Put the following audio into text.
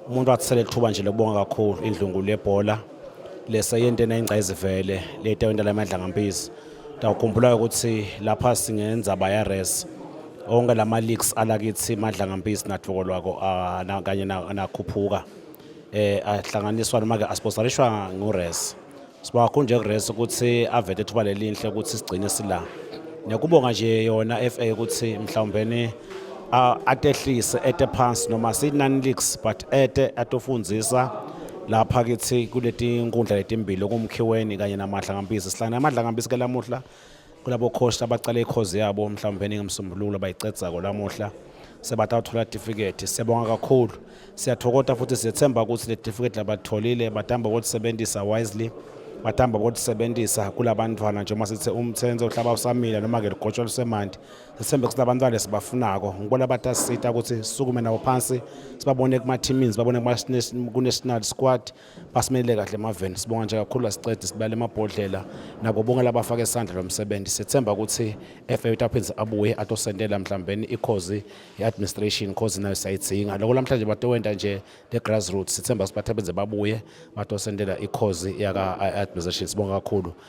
Umuntu wathele lithuba nje lokubonga kakhulu indlunkulu yebhola leseyente nayingcayizivele letawenta laMadlangampisi. Tawukhumbula ukuthi lapha singenza baya res onke lama leagues alakithi Madlangampisi nathokolwako kanye nakhuphuka ahlanganiswa noma ke asponsorishwa nguRes. Sibonga kakhulu nje kuRes ukuthi avete ithuba lelinhle ukuthi sigcine sila. Nekubonga nje yona FA ukuthi mhlawumbeni atehlise ete phansi noma si non leagues, but ete atofundzisa lapha kithi kuleti nkundla letimbili, okumkhiweni kanye naMadlangampisi. Sihlangana naMadlangampisi ke lamuhla kulabo coach abacala ikhozi yabo mhlawumbe ngemsombuluko bayicedzako lamuhla, sebatawuthola certificate. Siyabonga kakhulu, siyathokoza futhi siyethemba ukuthi le certificate labatholile batamba ukulisebenzisa wisely, batamba ukulisebenzisa kulabantwana, njengoba sithi umthenzo uhlaba usamila noma ke ligotshwa lusemanti. Sithembe ukuthi labantwana lesibafunako ngibona batasita ukuthi sisukume nabo phansi, sibabone kuma-teamings, sibabone ku-national squad, basimelele kahle emaveni. Sibonga nje kakhulu, asicede sibale emabhodlela nabo bonke labafake isandla lo msebenzi. Sithemba ukuthi FA utaphinze abuye atosendela mhlawumbeni ikhozi i-administration khozi, nayo siyayidzinga. Loko namhlanje batowenta nje le grassroots, sithemba ukuthi bathabenze babuye batosendela ikhozi yaka administration. Sibonga kakhulu.